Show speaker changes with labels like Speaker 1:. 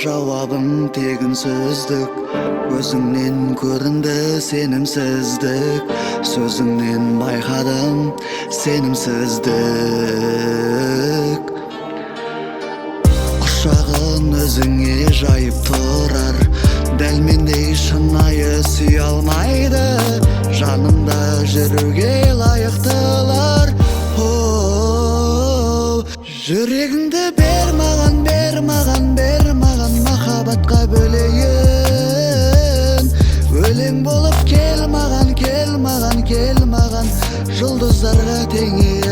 Speaker 1: Жауабың тегін сөздік. Көзіңнен көрінді сенімсіздік, сөзіңнен байқадым сенімсіздік. Құшағын өзіңе жайып тұрар, дәл мендей шынайы сүйе алмайды. Жанымда жүруге лайықтылар. О, жүрегіңді бер маған, бер маған, бер маған, махаббатқа бөлейін. Өлең болып кел маған, кел маған, кел маған, жұлдыздарға теңейін.